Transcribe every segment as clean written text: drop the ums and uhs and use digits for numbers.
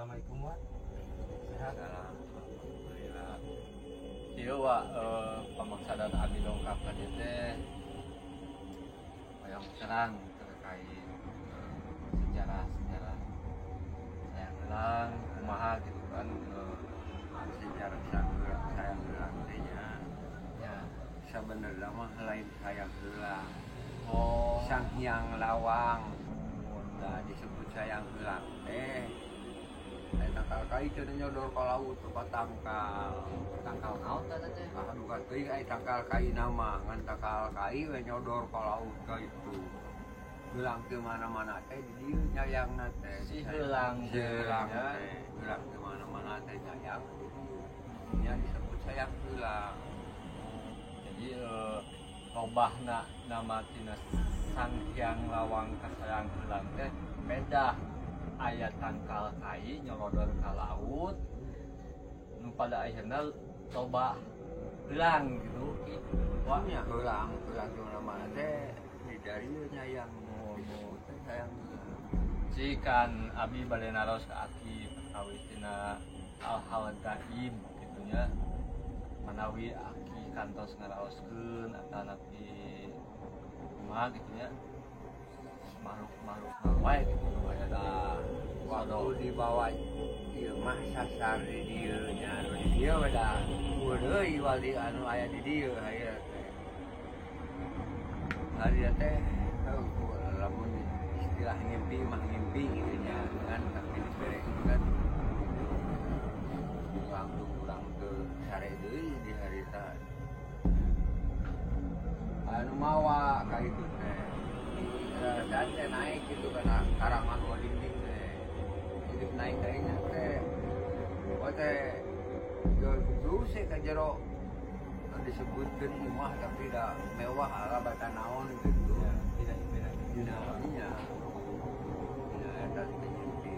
Assalamualaikum, Wak. Sehat? Salam, alhamdulillah. Ieu, Wak, pamaksadan abi dongkap ka dieu teh hoyong terang terkait sejarah-sejarah Sayang Heulang kumaha gitu kan. Sejarah Sayang Heulang teh nya. Ya. Sebenarnya mah lain Sayang Heulang. Oh. Sang Hyang Lawang. Nah, disebut Sayang Heulang teh aya tangkal kai cenah nyodor ka laut ka tangkal. Tangkal naon teh teh? Ah, duka teuing aya tangkal kai nama ngan tangkal kai we nyodor ka laut ka itu. Heulang teu mana-mana teh di dieu nyayangna teh. Si heulang. Si heulang ya. Teh heulang teu mana-mana teh nyayang di dieu nya disebut Sayang Heulang. Jadi robahna nama tina Sang Hyang Lawang ka Sayang Heulang teh beda, aya tangkal kai nyolodor ka laut nu pada akhirnya loba heulang gitu, Ki. Wah. Nya heulang, heulang teu mana-mana teh di dieu nyayang disebut teh Sayang Heulang. Cikan abi bade naros ka Aki perkawis tina hal-hal gaib gitu nya, manawi Aki kantos ngaraoskeun atanapi kumaha gitu nya, makhluk-makhluk wae gitu nu aya di Nah, waktu sodo. Dibawa ieu mah sasar di dieu nya, anu di dieu we da eueuh deui wali anu aya di dieu aya teh. Hari teh heuh, lamun istilah ngimpi mah ngimpi gitu nya kan, tapi dibere kan langsung urang teu sare deui di harita anu mawa ka itu teh. Dan teh naik gitu karena karangan dinding teh hidup naik kayaknya teh. Wah, teh terus sih ka jero disebutkan imah tapi dah mewah ala bata naon gitu. Ya, tidak beda. Dina nya nya eta teh ngimpi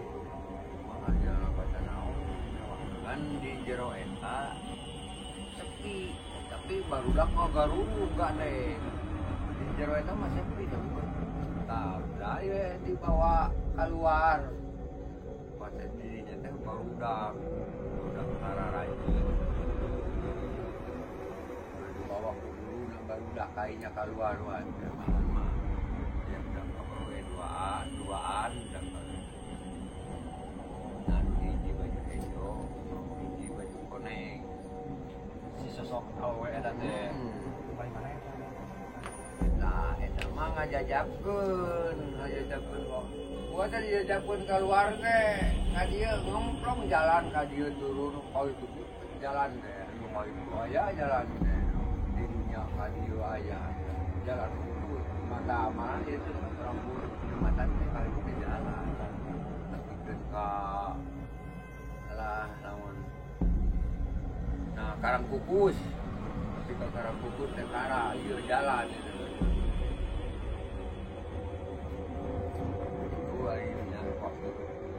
imah aja bata naon mewah kan di jero eta sepi, tapi barudak ngagaruga deh di jero eta mah sepi, tapi tah ya dibawa keluar pas dirinya teh barudak barudak kararajin dibawa ke guru barudak kainya keluar. Wah, mah mah ya udah pokoknya duaan duaan udah. Nah, hiji baju hijau, hiji baju koneng. Si sosok awewe eta teh? Paling mana ya? Nah, eta mah ngajajabkeun, ngajajabkeun kok. Gua teh dijajabkeun keluar teh, ka dieu ngemplong jalan ka dieu turun ka itu jalan teh, anu ka itu aya jalan teh. Di dunia ka dieu aya jalan itu mata mana itu rambut jembatan teh ka itu teh jalan. Nepikeun ka lah naon. Nah, Karang Kukus. Tapi ke Karang Kukus teh kara ieu jalan itu. Itu akhirnya waktu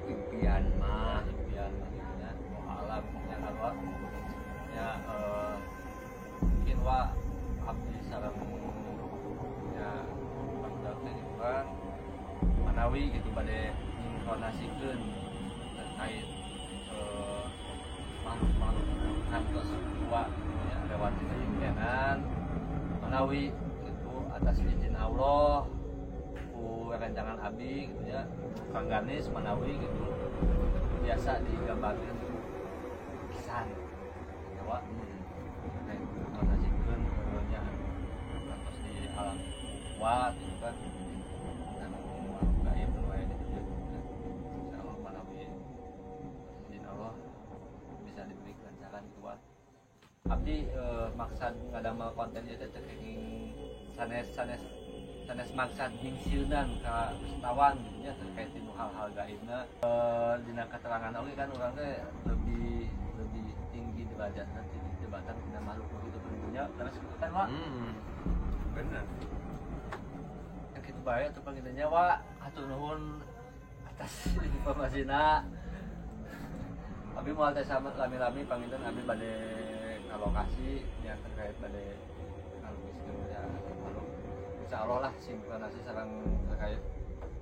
impian mah. Impian mah gitu nya. Oh, alam nya kan, Wak, ya mungkin, Wak, abdi sareng ya barudak teh gitu kan, manawi gitu bade nyingkronasikeun terkait makhluk-makhluk kantos tua gitu ya lewat dina impianan, manawi gitu atas izin Allah ku rerencangan abi gitu ya, Kang Ganis, manawi gitu biasa digambarkeun lukisan gitu, Wak. Kayak nyingkronasikeun nya kantos di alam tua gitu kan dan makhluk gaib nu aya di dieu gitu kan. Insyaallah manawi izin Allah bisa diberi kelancaran gitu, Wak. Abdi maksad ngadamel konten ieu teh teu kenging sanes sanes sanes maksad nyingsieunan ka wisatawan gitu nya terkait dinu hal-hal gaibna. Dina keterangan oge kan urang teh lebih lebih tinggi derajatna tibatan dina makhluk gitu tentunya, terus gitu kan, Wak? Bener. Ya gitu bae atuh panginten, Wak. Hatur nuhun atas informasina. Abi moal teh sama lami-lami panginten, abi bade ka lokasi yang terkait bade ngalukiskeun ya makhluk. Insya Insya Allah lah sinkronisasi sareng terkait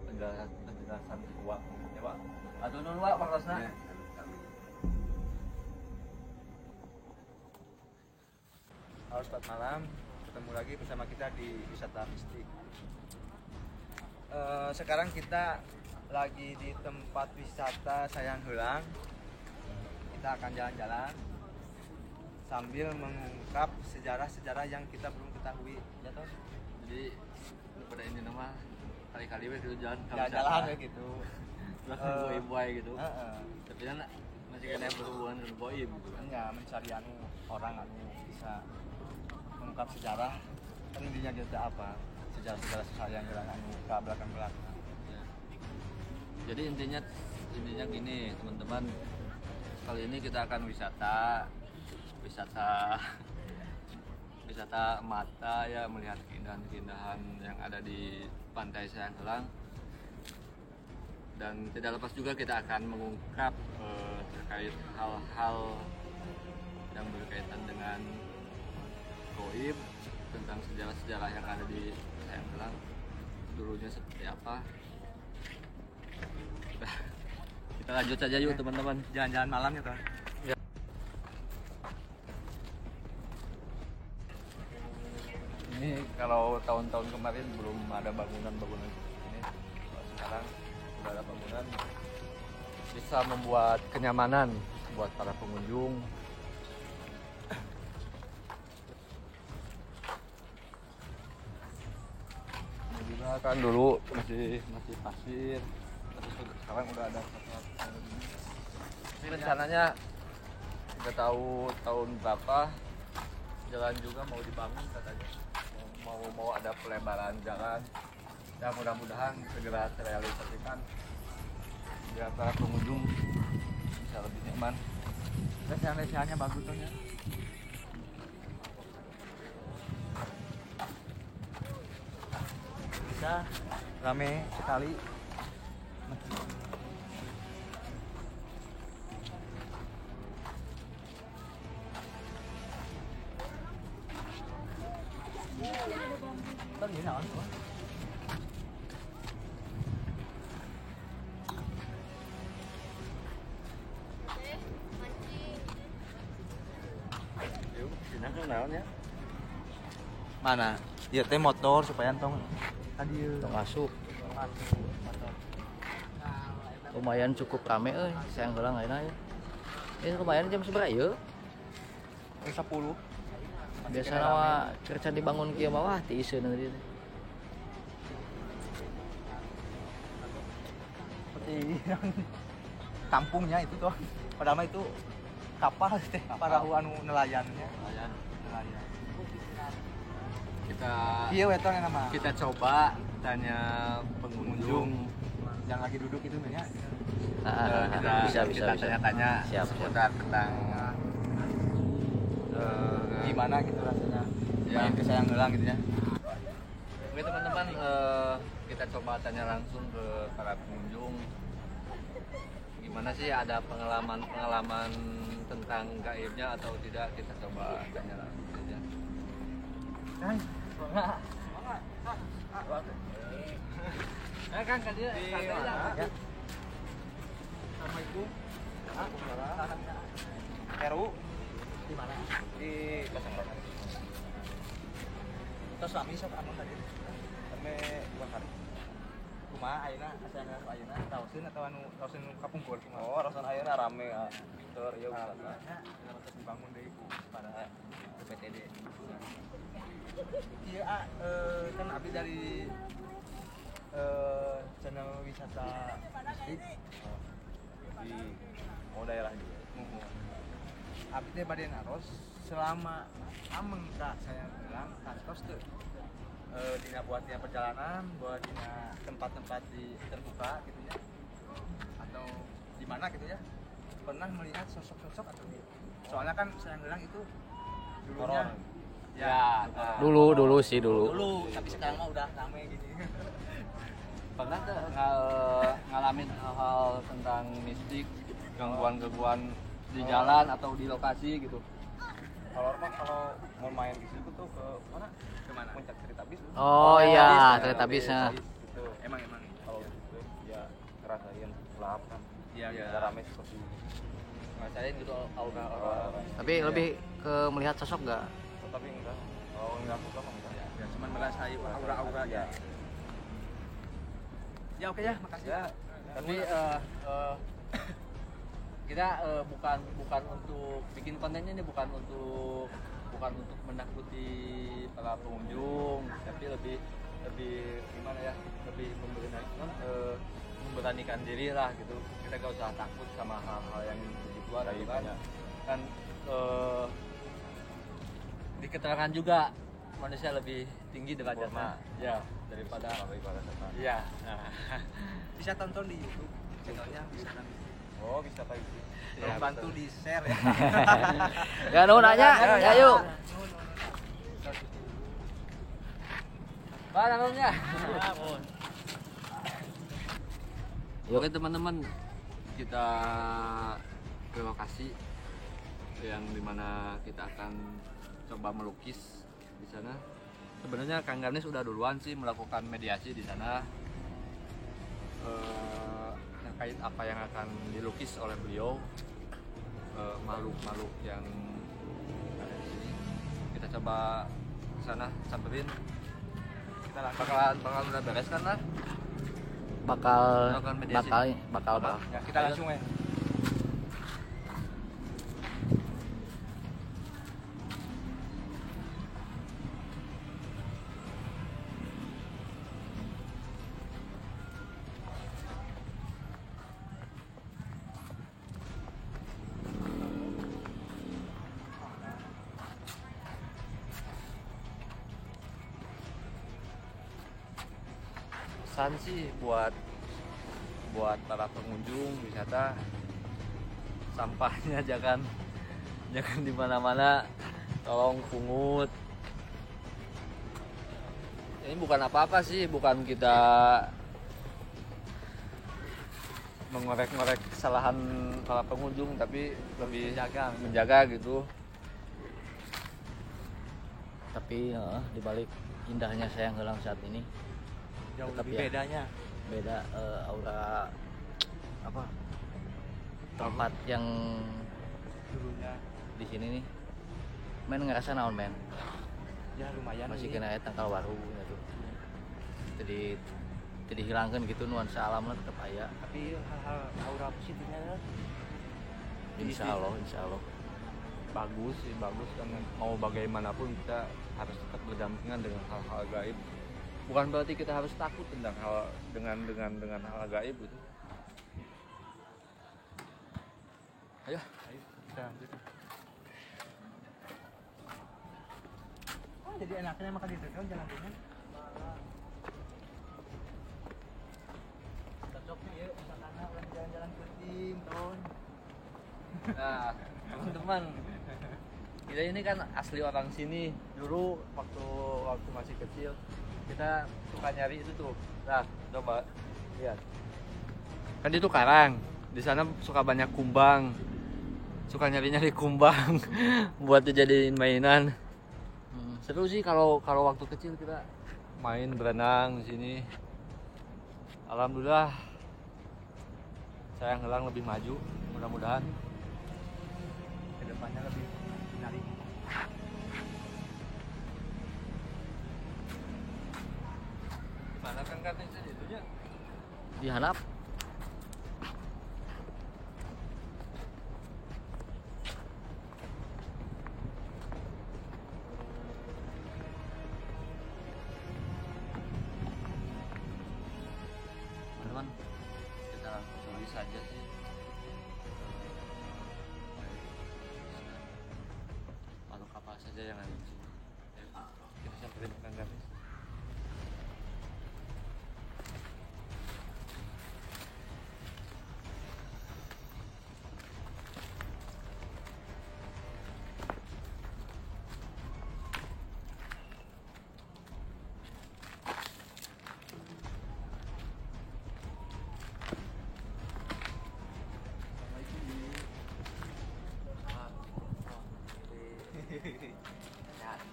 penjelasan penjelasan uang ya Pak. Atur nuhun Pak waktosna. Ya. Halo, selamat malam. Ketemu lagi bersama kita di Wisata Mistik. Sekarang kita lagi di tempat wisata Sayang Heulang. Kita akan jalan-jalan sambil mengungkap sejarah-sejarah yang kita belum ketahui. Ya toh? Jadi pada ini nama kali-kali we gitu jalan jalan-jalan ya gitu. Langsung goib gitu. Heeh. Tapi kan masih kena berhubungan dengan goib gitu kan. Ya, mencari anu orang anu bisa mengungkap sejarah kan intinya gitu apa sejarah-sejarah Sayang Heulang anu ke belakang-belakang. Ya. Jadi intinya intinya gini teman-teman, kali ini kita akan wisata wisata wisata mata ya, melihat keindahan-keindahan yang ada di Pantai Sayang Heulang, dan tidak lepas juga kita akan mengungkap terkait hal-hal yang berkaitan dengan goib, tentang sejarah-sejarah yang ada di Sayang Heulang dulunya seperti apa. Kita lanjut saja yuk teman-teman. Jalan-jalan malam ya toh. Ya. Ini kalau tahun-tahun kemarin belum ada bangunan-bangunan ini, kalau sekarang sudah ada bangunan, bisa membuat kenyamanan buat para pengunjung. Ini juga kan dulu masih masih pasir, tapi sekarang udah ada trotoar. Ini rencananya nggak tahu tahun berapa jalan juga mau dibangun katanya, mau mau ada pelebaran jalan ya, mudah-mudahan segera terrealisasikan biar para pengunjung bisa lebih nyaman. Lesehan-lesehannya bagus tuh ya. Bisa rame sekali. Mana? Ya teh motor supaya entong tadi tong asup. Lumayan cukup rame euy, Sayang Heulang ayeuna ya. Ini lumayan jam seberapa ieu? 10. Biasana mah kerja dibangun kieu mah wah tiiseun tadi teh. Seperti kampungnya itu tuh. Padahal mah itu kapal teh, parahu anu nelayannya. Nelayan. Nelayan. Kita iya weton nama. Kita coba tanya pengunjung yang lagi duduk itu ya. Kita bisa, kita bisa, tanya-tanya siap, seputar tentang gimana gitu rasanya ya. Main ke Sayang Heulang gitu ya. Oke teman-teman, kita coba tanya langsung ke para pengunjung gimana sih, ada pengalaman-pengalaman tentang gaibnya atau tidak, kita coba tanya langsung aja. Kang, tadi santai lah. Assalamualaikum. Heru di mana? Di Pasang. Terus suami sok anu tadi. Sampai 2 hari. Kumaha ayeuna asa ayeuna raoseun atau anu raoseun kapungkur kumaha? Oh, raoseun ayeuna rame keur ieu wisata. Terus dibangun deui ku para UPTD. Iya, kan abdi dari channel wisata mistik di oh daerah juga. Abdi teh bade naros selama ameng ka Sayang Heulang kantos teu dina buat dina perjalanan, buat dina tempat-tempat di terbuka gitu ya, atau di mana gitu ya, pernah melihat sosok-sosok atau tidak? Soalnya kan Sayang Heulang itu dulunya ya, nah. Dulu sih dulu. Dulu, tapi sekarang mah udah rame gini. Pernah tuh ngalamin hal-hal tentang mistik, gangguan-gangguan di jalan atau di lokasi gitu? Kalau mah kalau mau main di situ tuh ke mana? Ke Kemana? Puncak Teletubbies. Oh iya, Teletubbies ya. Gitu. Emang kalau gitu ya ngerasain gelap kan. Iya, ya rame seperti ngerasain gitu aura-aura. Tapi lebih ke melihat sosok enggak? Oh, tapi enggak. Oh, enggak sosok enggak. Ya, cuma merasai aura-aura ya. Ya oke ya, makasih. Ya. Tapi kita bukan untuk bikin kontennya ini, bukan untuk menakuti para pengunjung, tapi lebih gimana ya, lebih memberanikan diri lah gitu. Kita gak usah takut sama hal-hal yang begituan gitu kan. Kan di keterangan juga manusia lebih tinggi derajatnya ya daripada ya. Nah. Bisa tonton di YouTube channelnya bisa. Oh, bisa tahu itu. Tolong bantu di share ya. Ya nuhun anya, ya yuk. Mana nuhunnya? Oke teman-teman, kita ke lokasi yang dimana kita akan coba melukis di sana. Sebenarnya Kang Ganes udah duluan sih melakukan mediasi di sana terkait apa yang akan dilukis oleh beliau, makhluk-makhluk yang ada di sini. Kita coba ke sana samperin. Kita bakal udah beres kan lah. Bakal. Ya, kita langsung ya. Pesan sih buat para pengunjung wisata, sampahnya jangan di mana-mana, tolong pungut. Ini bukan apa-apa sih, bukan kita mengorek-ngorek kesalahan para pengunjung, tapi lebih menjaga gitu. Tapi dibalik indahnya Sayang Heulang saat ini, jauh tetap lebih ya, bedanya beda aura apa tempat yang dulunya di sini nih. Men ngerasa naon men? Ya lumayan masih kena tangkal waru gitu. Jadi hilangkan gitu nuansa alamnya tetap aya. Tapi hal-hal aura positifnya insya Allah bagus sih, bagus kan. Mau bagaimanapun kita harus tetap berdampingan dengan hal-hal gaib. Bukan berarti kita harus takut tentang hal dengan hal gaib gitu. Ayo kita lanjut. Oh, jadi enaknya makan di dekat jalan ini. Cocoknya ya, karena orang jalan-jalan penting, tahun. Nah, teman-teman, kita ini kan asli orang sini. Dulu waktu masih kecil kita suka nyari itu tuh. Nah, coba lihat. Kan itu karang. Di sana suka banyak kumbang. Suka nyari-nyari kumbang buat dijadiin mainan. Seru sih kalau waktu kecil kita main berenang di sini. Alhamdulillah Sayang Heulang lebih maju, mudah-mudahan kedepannya lebih menarik. Mana kan katanya itunya? Di Hanap. Teman-teman, kita tulis saja sih. Makhluk apa saja yang ada di sini. Kita samperin Kang Ganes.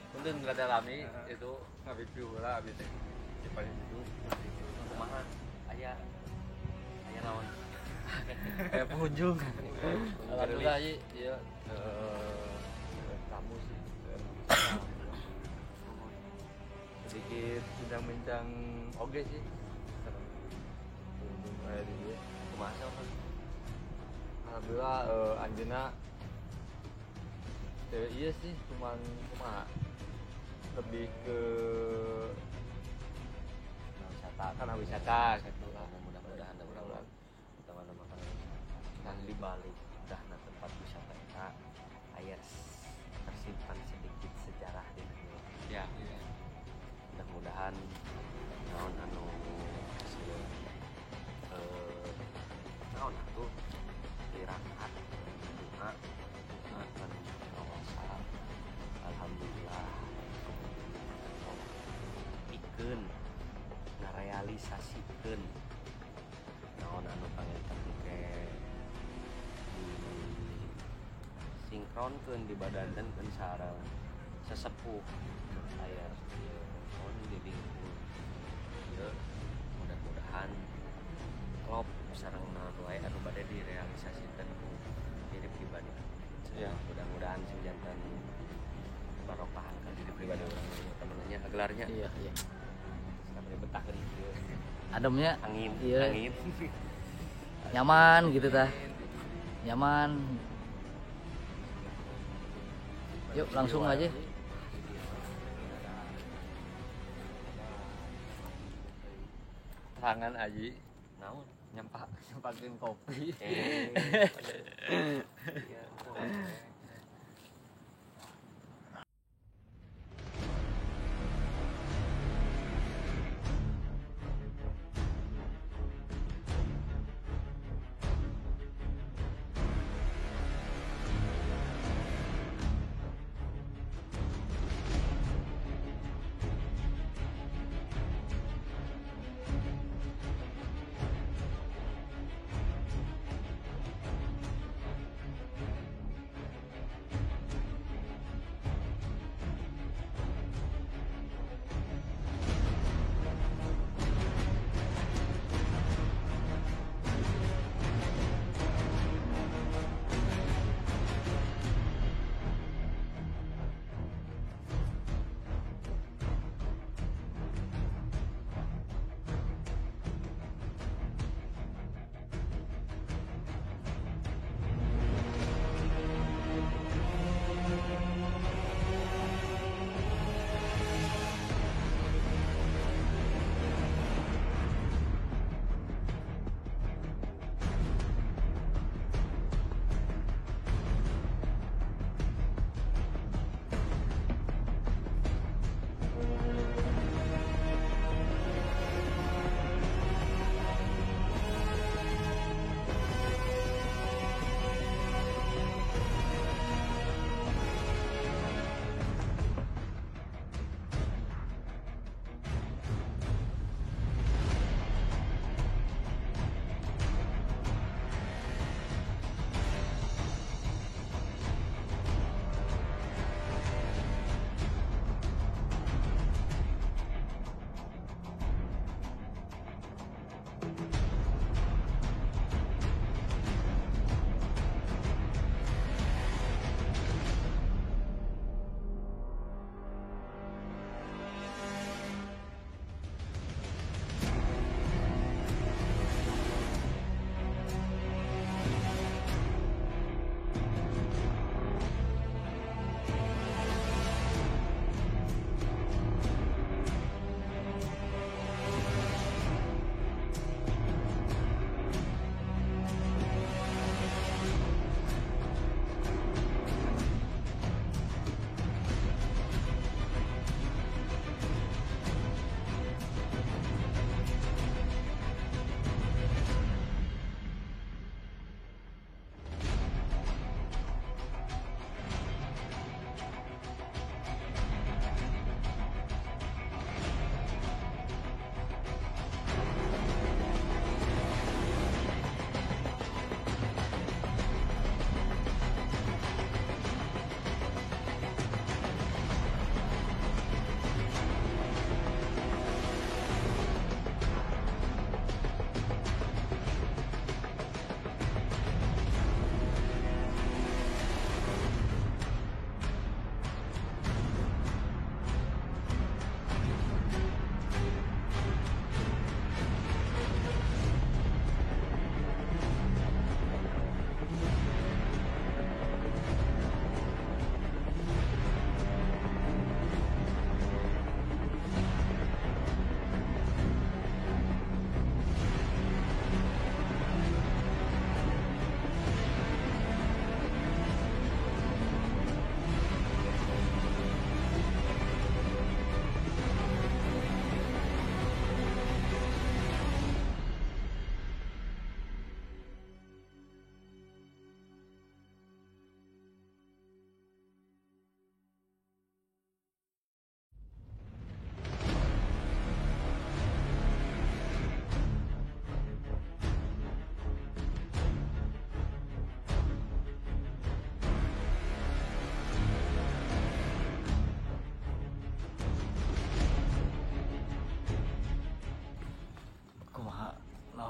Punten nggak ada lami itu Review lah abis teh. Di paling itu. Kumaha? Aya aya naon? Kayak pengunjung. Alhamdulillah ieu tamu sih. Sedikit bincang-bincang oge sih. Pengunjung aya di dieu. Kumaha sih? Alhamdulillah anjeunna iya sih cuman kumaha lebih ke wisata karena wisata gitu lah. Mudah-mudahan ada urang utama kan kan di balik indahna tempat wisata eta aya tersimpan sedikit sejarah di dieu. Ya. Mudah-mudahan naon anu naon atuh tirakat doa kan kawasa alhamdulillah pikeun ngarealisasikeun naon anu panginten ke disinkronkeun di badankeun sareng sesepuh aya naon di lingkung ieu mudah-mudahan klop sareng naon wae anu bade direalisasikeun ku diri pribadi. Ya. Mudah-mudahan sing jantan barokahan ka diri pribadi urang temennya gelarnya. Iya, iya. Sampai betahkeun ieu. Ademnya angin, iya. Angin. Nyaman gitu tah. Nyaman. Yuk langsung aja. Tangan aji Naon? Nyempakin kopi. Iya.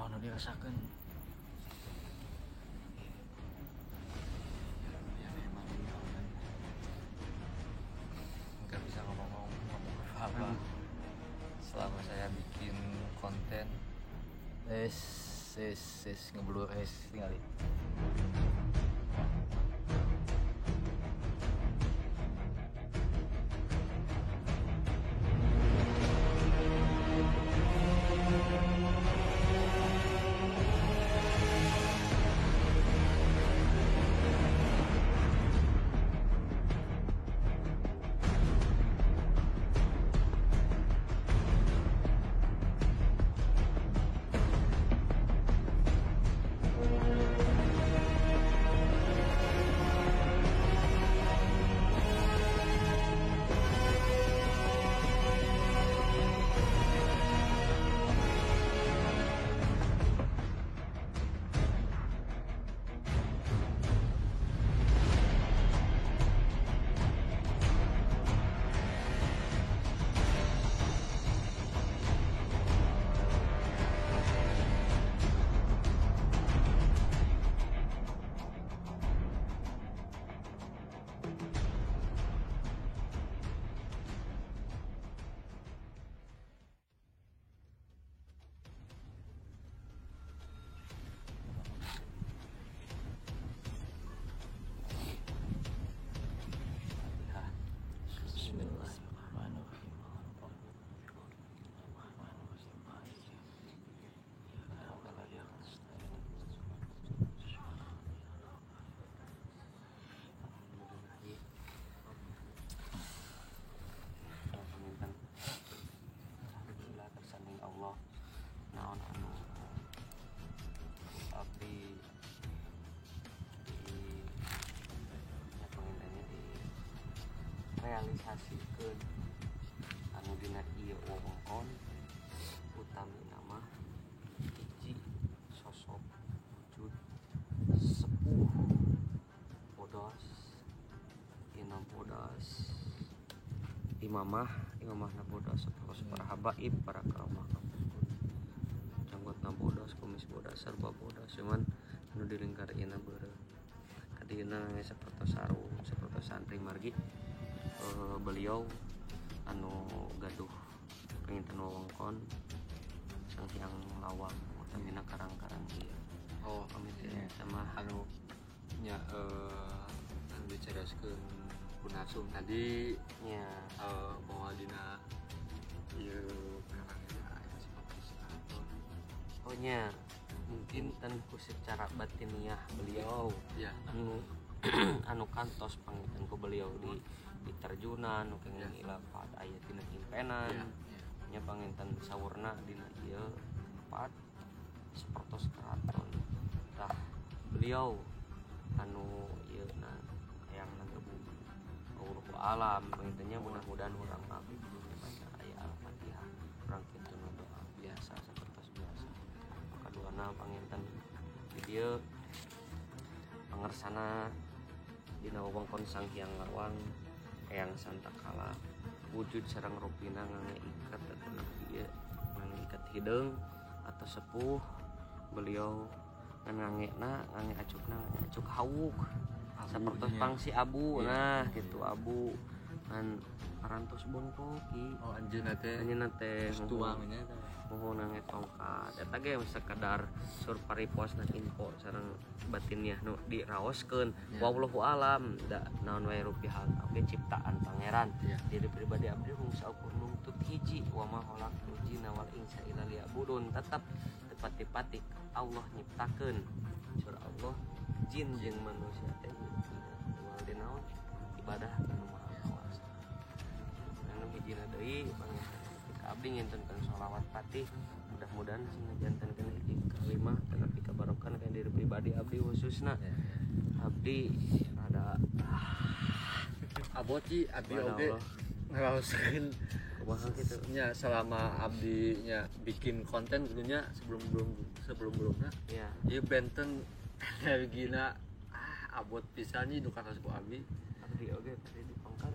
Naon nu dirasakeun? Ya memang nggak bisa ngomong apa-apa selama saya bikin konten. Es es es ngeblur es tinggal. Realisasikeun anu dina ieu wewengkon utami nama hiji sosok wujud sepuh bodos ina bodos imamah imamahna bodos sapertos para habaib para karamah kapungkur janggotna bodos kumis bodos serba bodos cuman anu di lingkar ina beureum kadieuna sapertos sarung sapertos santri margi beliau anu gaduh penginten wewengkon Sang Hyang Lawang utamina karang-karang ieu. Oh, pamit ya sama anu nya anu dicaraskeun ku Nasum tadi nya bahwa dina ieu karang ieu aya seperti keraton. Oh nya mungkin tentu secara batiniah beliau ya anu anu kantos panginten ku beliau di terjunan nu kenging ilapat aya dina impenan nya panginten saurna dina ieu tempat sapertos keraton. Tah beliau anu ieu na hayang nagabung Allahu alam pangintennya mudah-mudahan urang abdi baca aya Al-Fatihah urang kitu doa biasa sapertos biasa. Kaduana panginten di dieu pangersana dina wewengkon Sang Hyang Lawang Eyang Santakala wujud sareng rupina ngange iket atanapi ieu ngange iket hideung atau sepuh beliau ngan ngangena ngange acukna ngange acuk hawuk sapertos pangsi abu nah gitu abu ngan parantos bongkok ki. Oh anjeunna teh anjeunna teh tuang nya teh mohon ngange tongkat eta ge sekadar sur pariposna info sareng batiniah nu diraoskeun wallahu alam da naon wae rupi hal oge ciptaan pangeran diri pribadi abdi mung saukur nungtut hiji wa ma khalaqtul jinna wal insa illa liya'budun tetep tepati-pati Allah nyiptakeun surah Allah jin jeung manusia teh moal dinaon ibadah anu maha kawasa anu hijina deui pangeran abdi ngintenkeun sholawat patih mudah-mudahan sing ngajantenkeun hiji kalimah tetapi kabarokan ka diri pribadi abdi khususna abdi rada aboci abdi oge ngaraoskeun kumaha kitu nya selama abdi nya bikin konten dulunya sebelum-belumna ya ieu benten energina abot pisan nya nu katos ku abdi abdi oge tadi di pangkal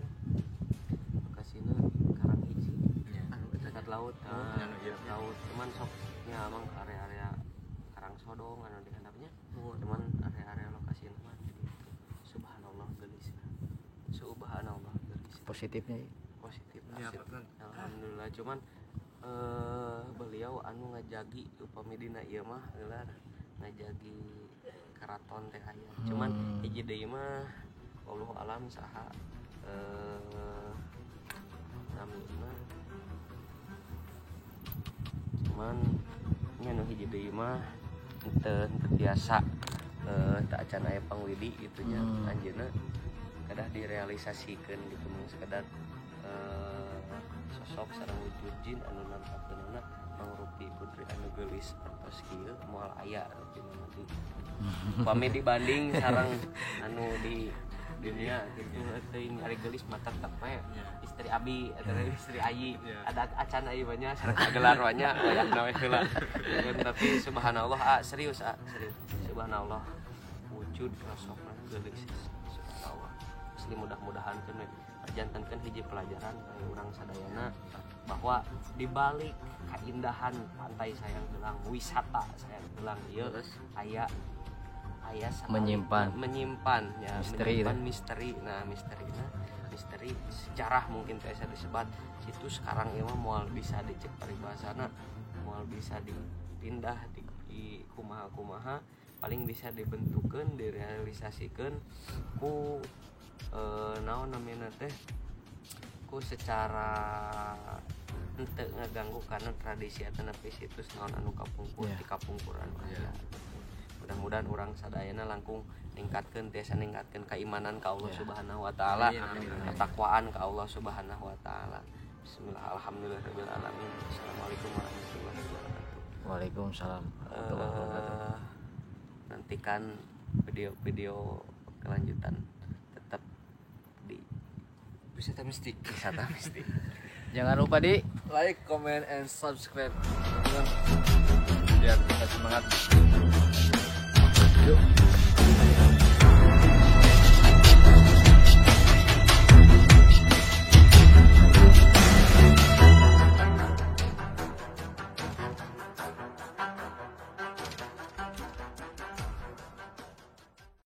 lokasina karang hiji anu dekat laut, laut cuman sok nya emang area-area Karang Sodong anu di handapnya. Cuman area-area lokasi mah jadi itu. Subhanallah geulis. Subhanallah geulis. Positifnya. Positif. Ya, asik. betul. Alhamdulillah cuman beliau anu ngajagi upami dina ieu mah gelar ngajagi keraton teh aya. Cuman hiji deui mah wallahu alam saha namina cuman nya nu hiji deui mah teu biasa teu acan aya pangwidi gitu nya anjeunna kedah direalisasikeun gitu mung sekedar sosok sareng wujud jin anu nampakeunana mangrupi putri anu geulis sapertos kieu moal aya rupina mah di upami dibanding sareng anu di dunia gitu teuing ari geulis mah tetep we istri abi atau istri ayi ada acan ayi banyak sareng kagelar banyak wayahna we heula. Tapi subhanallah serius serius subhanallah wujud sosokna geulis subhanallah. Asli mudah-mudahan keun we jantankeun hiji pelajaran ka urang sadayana bahwa di balik keindahan pantai Sayang Heulang, wisata Sayang Heulang ieu aya aya Menyimpan. Menyimpan ya Misteri, menyimpan misteri. Nah, misterina misteri sejarah mungkin tiasa disebut situ sekarang ieu mah moal bisa dicek paribasana, moal bisa dipindah di kumaha-kumaha, paling bisa dibentukeun, direalisasikeun ku naon namina teh ku secara henteu ngaganggu karena tradisi atanapi situs naon anu kapungkur di kapungkur anu aya. Mudah-mudahan urang sadayana langkung ningkatkeun tiasa ningkatkeun keimanan ka Allah Subhanahu wa taala, ketakwaan ka Allah Subhanahu wa taala. Bismillah, alhamdulillahirabbil alamin. Assalamualaikum warahmatullahi wabarakatuh. Waalaikumsalam warahmatullahi wabarakatuh. Nantikan video-video kelanjutan tetap di Wisata Mistik. Wisata Mistik. Jangan lupa di like, comment, and subscribe teman-teman, biar kita semangat. Yuk.